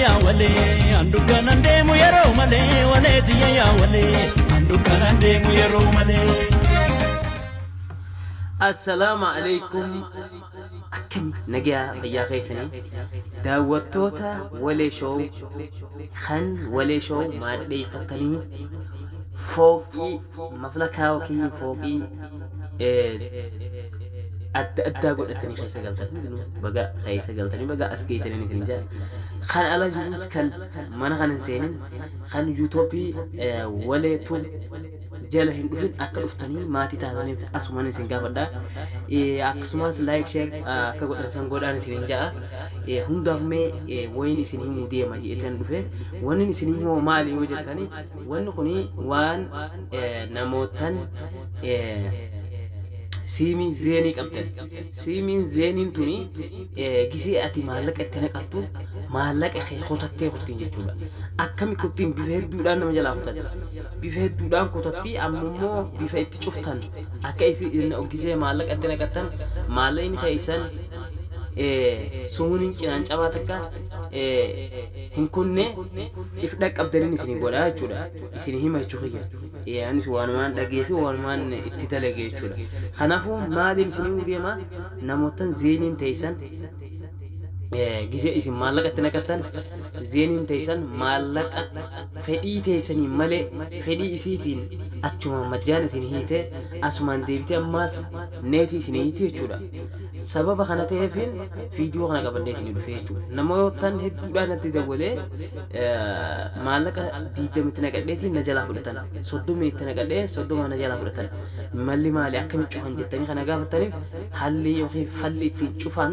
yaa walee Andukkanan deemu yeroo malee walee tiyya yaa walee Andukkanan deemu yeroo malee. Assalaamu alaikum. Akkam nagaa fayyaa keessanii? Daawwattoota Walee Show, kan Walee Show maadheeffattanii fooqii maflakaa yookiin fooqii adda addaa godhatanii keessa galtan hundinuu baga keessa galtanii baga as geessanii isin jaa. Kan ala jirus, kan mana kana hin seenin, kan yuutuubii Walee Tube jala hin dhufin akka dhuftanii maatii taataniif asumaan isin gaafadha. Akkasumas like, share akka godhan san godhaan isin ja'a. Hundaaf mee wayin isin himuu deema jeetan dhufe. Wanni isin himuu maali yoo jettani, wanni kuni waan namootan siimii Zain qabdan. Siimiin Zainiin tuni gisee ati maallaqa itti naqattu maallaqa kee kutattee kuttiin jechuudha. Akkami kuttiin? Bifa hedduudhaan nama jalaa kutatti. Bifa hedduudhaan kutatti. Amma immoo bifa itti cuftan, akka isin gisee maallaqa itti naqattan maallaqni keessan sumuuniin cinaan cabaa takka hin kunne if dhaqqabdaniin isin godhaa jechuudha. Isin hima jechuu kiyya. Anis waanumaan dhagee fi waanumaan itti dalage jechuudha. Kanaafuu maaliin isin himuu deema? Namootan Zainiin teessan gisee isin maallaqa itti naqattan Zainiin teessan maallaqa fedhii teessanii malee fedhii isiitiin achuma majjaan isin hiite, asumaan deebitee ammaas neetii isin hiiti jechuudha. Sababa kana ta'eefin viidiyoo kana qabadhee isin dhufe jechuudha. Namootan hedduudhaan natti dawwalee maallaqa 20tti naqadheetiin na jalaa fudhatan. 30 itti naqadhee 30 na jalaa fudhatan. Malli maali, akkamitti cufan jettanii kana gaafataniif, halli yookiin falli ittiin cufan,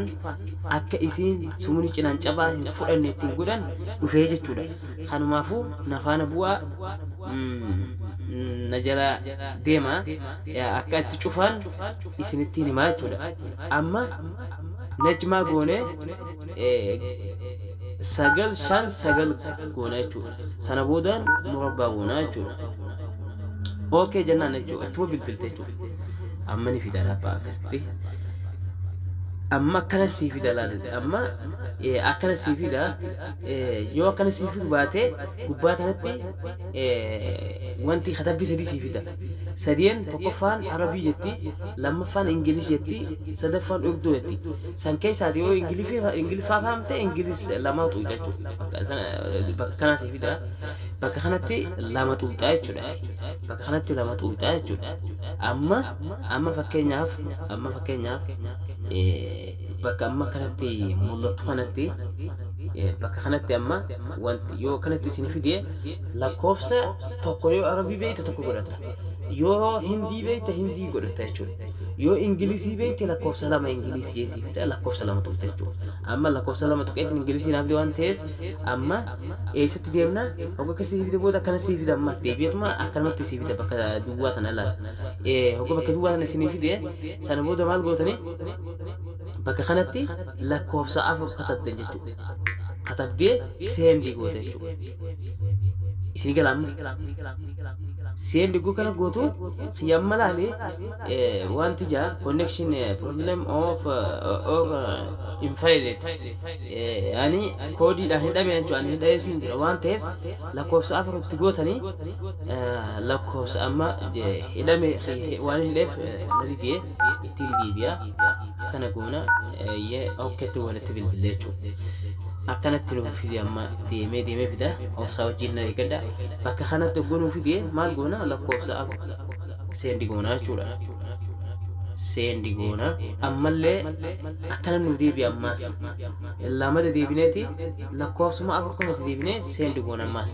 akka isiin sumuni cinaan cabaa hin fudhanne ittiin godhan dhufee jechuudha. Kanumaafuu na faana bu'aa, na jala deema, akka itti cufan isinittiin himaa jechuudha. Amma najmaa goone 959 goona jechuudha. Sana boodaan murabbaa goona jechuudha. Okay jennaan jechuudha. Achuma bilbilte jechuudha. Amma ni fida dhaabbaa akkasitti. Amma akkana sii fida laale. Amma akkana sii fida. Yoo akkana sii fidu baate, gubbaa kanatti wanti katabbii sadii sii fida. Sadeen tokkoffaan Arabii jetti, lammaffaan Ingilish jetti, sadaffaan Urduu jetti. San keessaati yoo Ingiliffaa fahamte Ingilis lama xuuxa jechuudha. Bakka kanaa sii fida. Bakka kanatti lama xuuxa jechuudha. Bakka kanatti lama xuuxa jechuudha. Amma fakkeenyaaf bakka amma kanatti mul'atu kanatti, bakka kanatti amma wanti yoo kanatti isin fide, lakkoofsa tokko yoo Arabii beekte tokko godhata. Yoo Hindii beekte Hindii godhata jechuudha. Yoo Ingilizii beekte lakkoofsa 2 Ingilizii jeesii fida, lakkoofsa 2 tuqxe jechuudha. Amma lakkoofsa 2 tuqeetiin Ingilizii naaf waan ta'eef, amma eessatti deemna? Hogga akkasii fide booda akkana sii fida. Ammas deebi'eetuma akkanumatti sii fida bakka duwwaa tana laala. Hogga bakka duwwaa tana isinii fide, sana booda maal gootanii? Bakka kanatti lakkoofsa 4 katabdan jechuudha. Katabdee send goota jechuudha. Isin gala amma. Send guu kana gootu xiyyaamma laale wanti jaa connection problem of or invalid, yani koodiidhaan hidhame jechuudha. Ani hidhameetiin jira waan ta'eef, lakkoofsa 4 itti gootanii lakkoofsa amma hidhame waan hidheef na didee ittiin deebi'a. Akkana goona, okkeetti walitti bilbilee jechuudha. Akkanatti nuuf fide. Amma deemee deemee fida. Obsaa wajjin na eeggadha. Bakka kanatti oggoo nuuf fide maal goona? Lakkoofsa 4 send goona jechuudha. Send goona. Ammallee akkana nuuf deebi'a. Ammaas lamada deebineeti lakkoofsuma 4 kanatti deebinee send goona.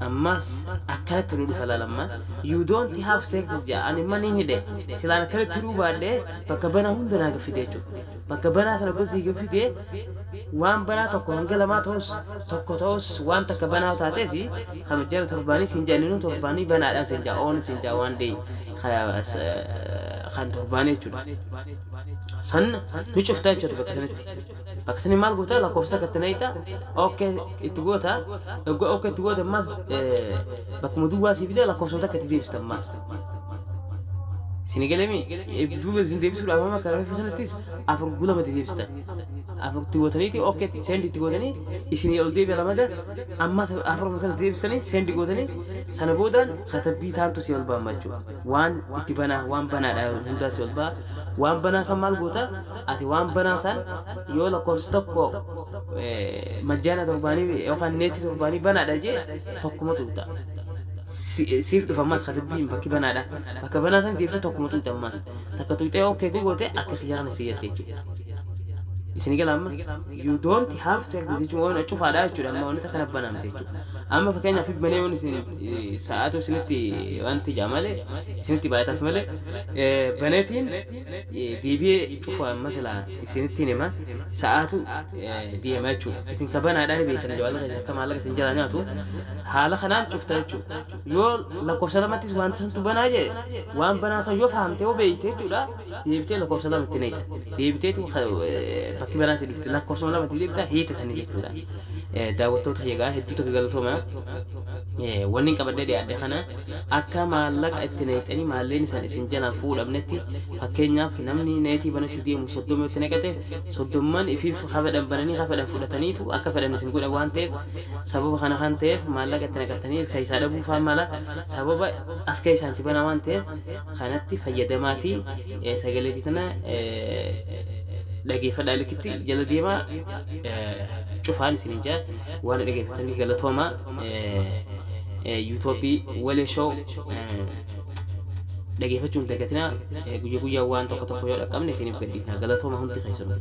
Ammas akkanatti nu dhufa. Laalamma, "You don't have service" jedha. Ani mana hin hidhe. Silaan akkanatti hidhuu baadhee bakka banaa hunda naa gaffite jechuudha. Bakka banaa sana gosii gaffite, waan banaa tokko hanga lamaa ta'us, tokko ta'us, waan takka banaa taates kamajjana torbaanii siin jedhaninu torbaanii banaadhaan siin jedha, on siin jedha, waan dee kan torbaanii jechuudha. San ni cuftaa jechuudha bakka sanitti. Bakka sanii maal goota? Lakkoofsa takka itti naqxa, okay itti goota. Egaa okay itti goota, ammas bakkuma duwwaa sii fide, lakkoofsa takka itti deebista ammas. Isin galami duuba isin deebisuudhaaf amma karaa reefu sanattis afur gulamatti deebistan. Afur itti gootaniiti okay send itti gootanii isinii ol deebi'a lamada, ammas afuruma sana deebisanii send gootanii sana boodaan katabbii taantu si ol ba'a jechuudha. Waan itti banaa, waan banaadha hundaa si ol ba'a. Waan banaa san maal goota ati? Waan banaa san yoo lakkoofsa tokko majjaana torbaanii yookaan neetii torbaanii banaadha jee tokkuma tuuta. Siif dhufa ammas katabbiin bakki banaadha. Bakka banaa san deebitee tokkuma tuuta ammas. Takka tuutee okay goote akka kiyyaa kana si jette jechuudha. Isin gala amma "you don't have service" jechuun waan cufaadha jechuudha. Amma wanta kana banaamte jechuudha. Amma fakkeenyaaf banee yoon isin sa'aatu isinitti wanti jaa malee, isinitti baay'ataaf malee, baneetiin deebi'ee cufa amma silaa isinitti hima, sa'aatu deema jechuudha. Isin ka banaadhaan beektan jawaala akka maallaqa isin jalaa nyaatu haala kanaan cufta jechuudha. Yoo lakkoofsa lamattis wanta santu banaa jee, waan banaa san yoo fahamte, yoo beeyte jechuudha, deebitee lakkoofsa lamatti neeyta. Deebiteetu bakki banaa si dhufte lakkoofsa lamatti deebita hiita sanii jechuudha. Daawwattoota egaa hedduu tokko galatooma. Wanni hin qabadhee dhiyaadhe kana akka maallaqa itti neexanii maalleen isaan isin jalaan fuudhamnetti. Fakkeenyaaf namni neetii banachuu deemu 30 itti naqate, 30n ifiif hafedhan bananii hafedhan fudhataniitu akka fedhan isin godhan waan ta'eef, sababa kana kan ta'eef maallaqa itti naqatanii keessaa dhabuu faan mala sababa as keessaan si bana waan ta'eef kanatti fayyadamaatii sagaleetii tana dhageeffadhaa, likitti jala deemaa cufaan isin jaa. Waan dhageeffatanii galatooma. Yuutooppii Walee Show dhageeffachuun dagatinaa. Guyyaa guyyaa waan tokko tokko yoo dhaqqabne isiniif gadhiifna. Galatooma hundi keessanuu.